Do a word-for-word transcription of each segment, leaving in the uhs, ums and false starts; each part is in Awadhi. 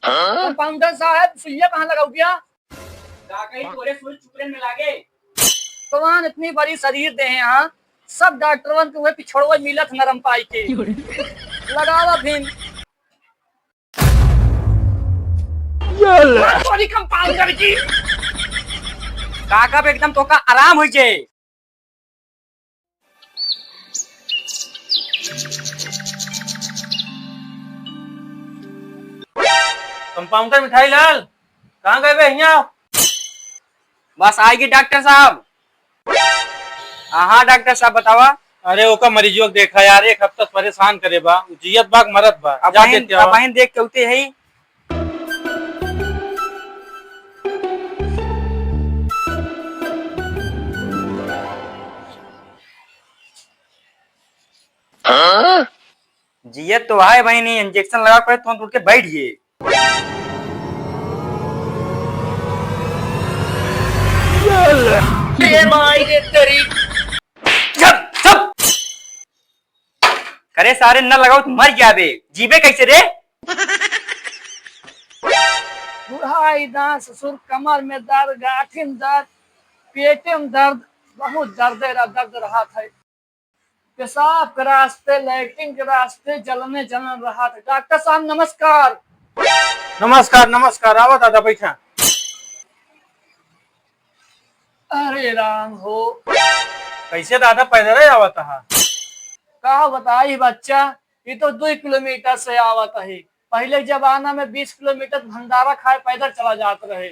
कंपाउंडर साहब, सुइया कहाँ लगाऊ क्या? का कही तोरे सुई चुकरे में लागे। भगवान इतनी बड़ी शरीर दे हैं, हाँ, सब डॉक्टरवन के हुए पिछड़वा मिलत नरम पाई के। लगावा भीम। ये ले। मार तोरी कंपाउंडर की। काका बे एकदम तोका आराम होइ जाए। कंपाउंडर मिठाई लाल, कहाँ गए बे हियाँ? बस आएगी डॉक्टर साहब। हाँ, हाँ, डॉक्टर साहब, बतावा। अरे, ओका मरीजवा के देखा यार, एक हफ्ता से परेशान करे बा। उ जियत बा कि मरत बा? अब जा बहन, देख के अब आवा। बहन देख के उते है। जियत तो है बहन, इंजेक्शन लगा के तुरंत उठ के बैठ गए। ए माई रे तेरी। चुप, चुप। करे सारे न लगाओ तो मर जाबे, जीबे कैसे रे? बुढ़ाई, दांत, ससुर, कमर में दर्द, गांठिन दर्द, पेटे में दर्द, बहुत दर्द, दर्द रहत है। पेशाब के रास्ते, लैट्रिन के रास्ते जलने जलन रहत है। डॉक्टर साहब नमस्कार। नमस्कार, नमस्कार। आवा दादा, बैठा। अरे राम हो। कैसे दादा पैदल ही आवत हा? का बताई बच्चा, ये तो दो किलोमीटर से आवत है। पहले जमाना में बीस किलोमीटर भंडारा खाए पैदल चला जात रहे।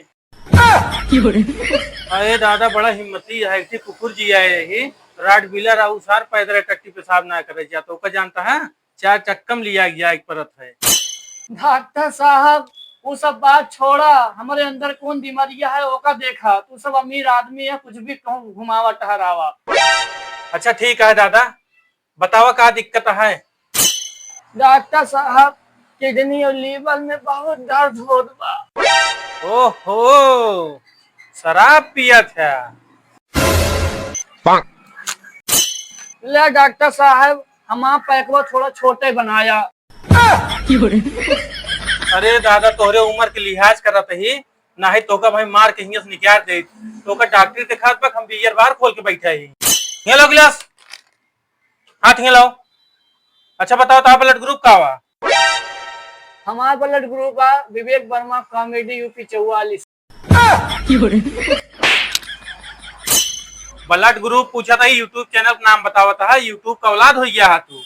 अरे दादा, बड़ा हिम्मती है, एक ठे कुकुर जी आए रही, रॉटवीलर, आ उ सार पैदल टट्टी पेशाब ना करे जा, तो ओका जानता है, चार चक्का में लिया गया एक परत है। डॉक्टर साहब, उ सब बात छोड़ा, हमरे अंदर कौन बीमारिया है, ओका देखा। तू सब अमीर आदमी है, कुछ भी कहूँ घुमावा टहरावा। अच्छा ठीक है दादा, बतावा का दिक्कत है? डॉक्टर साहब, किडनी और लीवर में बहुत दर्द होत बा। ओहो, शराब पियत है। ले डॉक्टर साहब, हमार पैकवा थोड़ा छोटे बनाया। अरे दादा, तोहरे उम्र के लिहाज करत ही, नाही तोका भाई मार के हियां से निकाल दे। तोका डॉक्टरी देखात बा, हम बियर बार खोल के बैठा ही। ये लो गिलास। हाथ हियाँ लाओ। अच्छा बताओ, तोहार blood group का बा? हमार blood group बा विवेक वर्मा comedy U P चौवालीस। Blood group पूछा था, YouTube channel का नाम बतावा था, YouTube का औलाद हो गया है तू।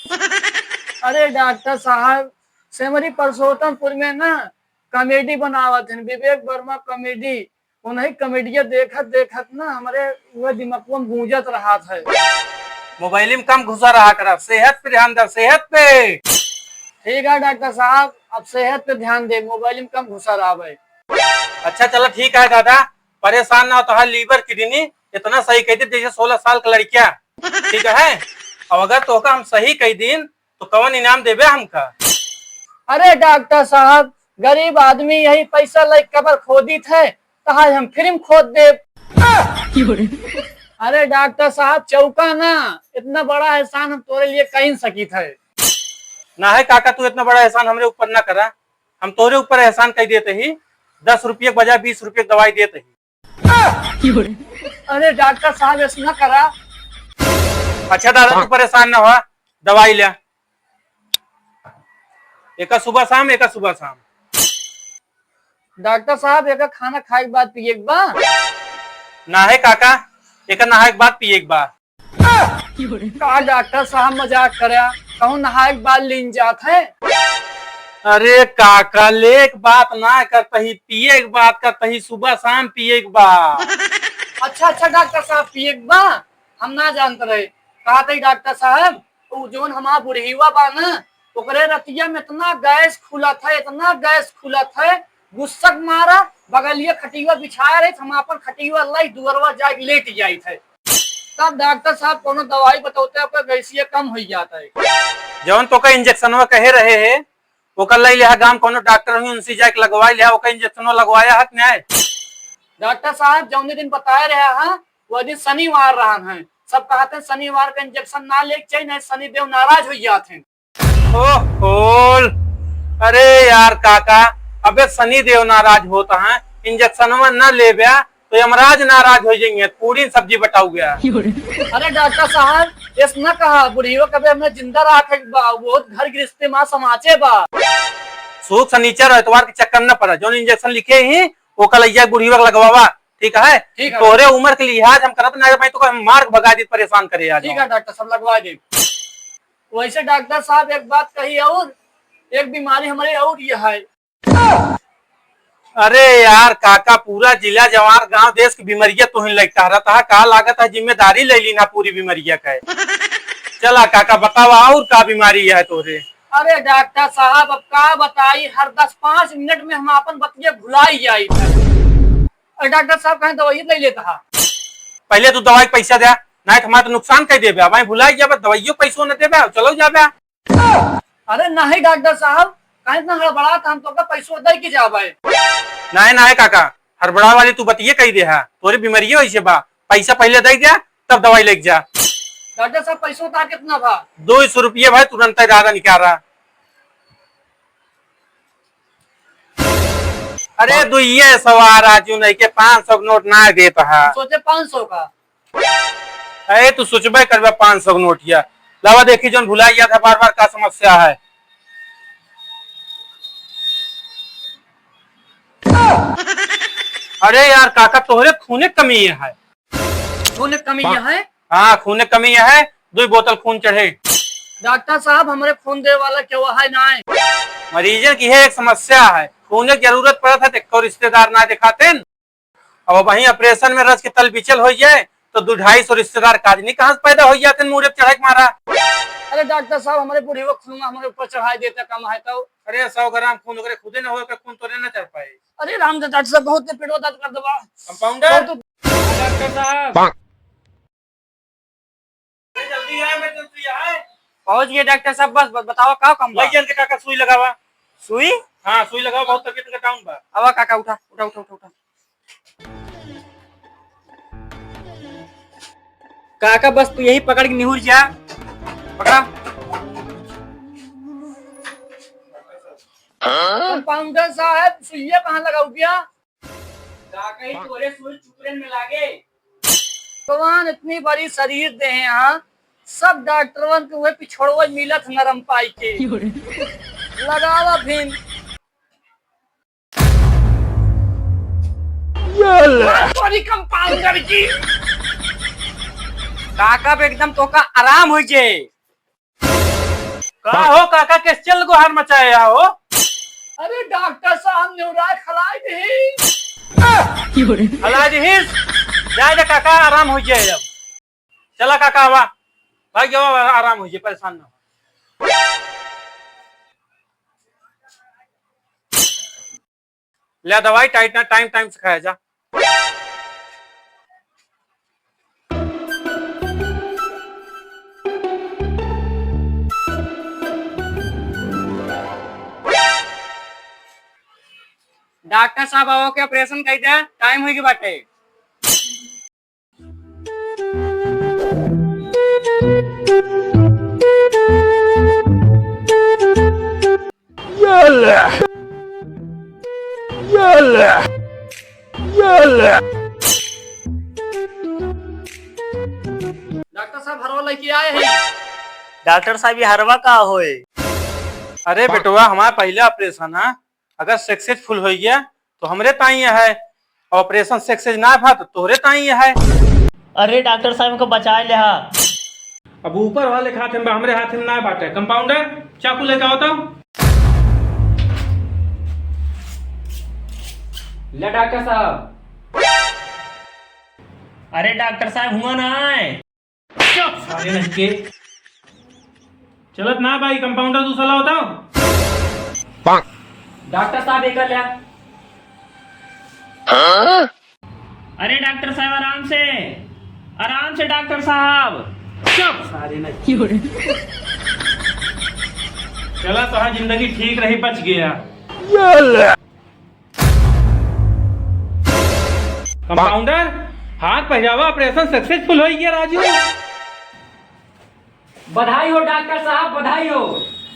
अरे डॉक्टर साहब, सेमरी परसोतमपुर में ना comedy बनावत हैं, विवेक वर्मा comedy। उन्हीं कॉमेडिया देखत देखत ना हमरे वह दिमागवा में गूंजत रहत है। मोबाइल में कम घुसा रहा करा, सेहत पे ध्यान दे, सेहत पे। ठीक है डॉक्टर साहब, अब सेहत पे ध्यान दे, मोबाइल में कम घुसा रहा भाई। अच्छा चला ठीक है दादा, परेशान ना हो, तोहार लीवर किडनी इतना सही कह दे जैसे सोलह साल का लड़किया, ठीक है। अब अगर तोहका हम सही कह दीन तो कवन इनाम देबे हमका? अरे डॉक्टर साहब, गरीब आदमी यही पैसा लई कबर खोदित है, तहाई हम फिर खोद देब। अरे डॉक्टर साहब, चौका ना, इतना बड़ा एहसान हम तोरे लिए कहीं सकित है। ना है काका, तू इतना बड़ा एहसान हमरे ऊपर ना करा, हम तोरे ऊपर एहसान कह देते ही, दस रुपये के बजाय बीस रुपये की दवाई देते ही। अरे डॉक्टर साहब, ऐसा ना करा। अच्छा दादा, तू परेशान ना हो, दवाई ले। एका सुबह शाम, एका सुबह शाम। डॉक्टर साहब, एका खाना खाए के बाद पिए के बा? ना है काका, एका नहाए के बाद पिए के बा। का डॉक्टर साहब मजाक करे, कहूँ नहाए के बाद लीन जात है? अरे काका, ले के बात ना करतही, पिए के बात करतही, सुबह शाम पिए के बा। अच्छा, अच्छा डॉक्टर साहब, पिए के बा, हम ना जानत रहे। कहा थे डॉक्टर साहब, उ जौन हमार बुढ़ीवा बा ना, ओकरे रतिया में इतना गैस खुलत है, इतना गैस खुलत है, गुस्सा के मारा बगलिया खटिया बिछाए रहे, हम अपन खटिया लाई दुअरवा जाए लेट जाइत है। तब डॉक्टर साहब कोनो दवाई बतौते, आपका गैसिया कम हो जाता है। जौन तोका इंजेक्शनवा कहे रहे है, ओकर लई लिहा गांव कोनो डॉक्टर हुई, उनसे जाके लगवाई लिहा, ओकर इंजेक्शनवा लगवाया हक न्याय। डॉक्टर साहब, जौने दिन बताए रहे हैं, वह दिन शनिवार रहन है। सब कहते हैं शनिवार का इंजेक्शन ना लेके चाहिए, नहीं शनिदेव नाराज हो जाते हैं। ओहो, अरे यार काका, अबे सनी देओल नाराज होत है, इंजेक्शनवा न लेब्या तो यमराज नाराज होइ जाइहैं, पूरी सब्जी बटाउ गया। अरे डॉक्टर साहब, ऐस न कहा, बुढ़ियो कबे हमने जिंदा राखे बा, वो घर गृहस्थी मा समाचे बा। शुक, सनीचर, एतवार के चक्कर न पड़ा, जौन इंजेक्शन लिखे ही, वो कल अइया बुढ़ियो के लगवावा, ठीक है? ठीक है। तोहरे उम्र के लिहाज हम करत ना भाई, तो हम मार के भगा दी, परेशान करे आज। ठीक है डॉक्टर साहब, लगवा दे। वैसे डॉक्टर साहब एक बात कही और, एक बीमारी हमरे और ये है। अरे यार काका, पूरा जिला जवार गांव देश के बीमरिया तोहिन लइका रहता है, का लागत है जिम्मेदारी ले ली ना पूरी बीमरिया का है। चला काका बतावा और का बीमारी है तोरे? अरे डॉक्टर साहब अब का बताई, हर दस पाँच मिनट में हम आपन बतिया भुलाई जाई। अरे डॉक्टर साहब कहीं दवाई ले लेता है। पहले तू दवाई के पैसा दे, नहीं तो हमारा तो नुकसान कर देबे, अब भुलाई जाबे, दवाइयों पैसों न देबे, चलो जाबे। अरे नहीं डॉक्टर साहब, काहे इतना हड़बड़ात, हम तोका पैसो दे के जाबे। नाहीं, नाहीं काका, हड़बड़ा वाली तू बतिये कही दे हा, तोरे बीमारिये वैसे बा, पैसा पहले दे दे, तब दवाई लेके जा। डॉक्टर साहब, पैसो ता कितना बा? दो सौ रुपये भाई, तुरंत दादा निकाल रहा। अरे दुइये सौ आ राजू, नहीं के पाँच सौ के नोट ना देत हा। सोचे पाँच सौ का। अरे तू सोचबे करबे पाँच सौ के नोटिया। लावा देखी जौन भुला गया था बार बार, का समस्या है? अरे यार काका, तोहरे खूने कमी है। खूने कमी है? हाँ, खूने कमी है, दो बोतल खून चढ़े। डॉक्टर साहब, हमरे खून दे वाला केहू है नाय। मरीजन की है एक समस्या है, खूने की जरूरत पड़त है, तो एको रिश्तेदार ना दिखाते न। अब वहीं ऑपरेशन में रच के तल बिचल हो जाए, तो दो ढाई सौ रिश्तेदार काजनी कहाँ से पैदा हो जाते, मूड़े पे चढ़े के मारा। अरे डॉक्टर साहब, हमरे बुढ़ियो खून हमरे ऊपर चढ़ाई देते, कम है तो। अरे सौ ग्राम खून ओकरे खुदे न होए, ओकर खून तोरे न चढ़ पाए। अरे राम, डॉक्टर साहब, बहुत पेटवा दर्द कर देबा। कंपाउंडर। बहुत डॉक्टर साहब। अरे जल्दी आ, इमरजेंसी है। पहुंच गए डॉक्टर साहब, बस, बस बतावा का काम बा? लइके इनके काका सुई लगावा। सुई? हाँ, सुई लगावा, बहुत तबीयत का डाउन बा। आवा काका, उठा, उठा, उठा, उठा, उठा। काका बस तू यही पकड़ के निहुर जा, पकड़ा। कंपाउंडर साहब, सुइया कहाँ लगाऊ क्या? का कही तोरे सुई चुकरन में लागे। भगवान इतनी बड़ी शरीर दे हैं, हाँ, सब डॉक्टरवन के हुए पिछड़वा मिलत नरम पाई के। लगावा भीम। ये ले। बड़ी कंपाउंडर की। काका पे एकदम तोका आराम हो जे। का हो काका, कैसे चल गोहार मचाया हो? अरे डॉक्टर साहब, नेवरा खलाई नहीं। खलाई नहीं? जाए दे काका, आराम हो जाए अब। चला काका, आवा। भाई जावा, आराम हो जाए, परेशान ना हो। ले दवाई टाइट ना, टाइम टाइम से खाया जा। डॉक्टर साहब, आओ के ऑपरेशन कर दे, टाइम हो गई बाटे। ये ले। ये ले। ये ले। डॉक्टर साहब, हरवा लेके आए हैं। डॉक्टर साहब, ये हरवा का होए? अरे बेटवा, हमारा पहला ऑपरेशन है, अगर सक्सेसफुल हो गया तो हमरे ताई है, ऑपरेशन सक्सेस ना भा तो तोहरे ताई है। अरे डॉक्टर साहब, हमको बचाए ले हा। अब ऊपर वाले के हाथ में बा, हमरे हाथ में ना बाटे। कंपाउंडर, चाकू लेके आओ तो। ले डॉक्टर साहब। अरे डॉक्टर साहब, हुआ ना आए। चुप सारे नहीं के। चलत ना भाई, कंपाउंडर दूसरा लाओ तो। डॉक्टर साहब, एक ले। अरे डॉक्टर साहब, आराम से, आराम से डॉक्टर साहब। चुप सारे नहीं। चला तो हाँ, जिंदगी ठीक रही, बच गया। कंपाउंडर, हाथ पहिरावा, ऑपरेशन सक्सेसफुल हो गया राजू। बधाई हो डॉक्टर साहब, बधाई हो।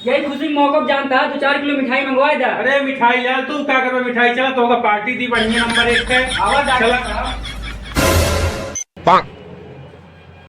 यही खुशी के मौका पे जानता है, दो चार किलो मिठाई मंगवाए दा। अरे मिठाई लाल, तू का करबे मिठाई? चला, तोहका पार्टी दी बढ़िया नंबर एक के। आवा डॉक्टर चला। साहब।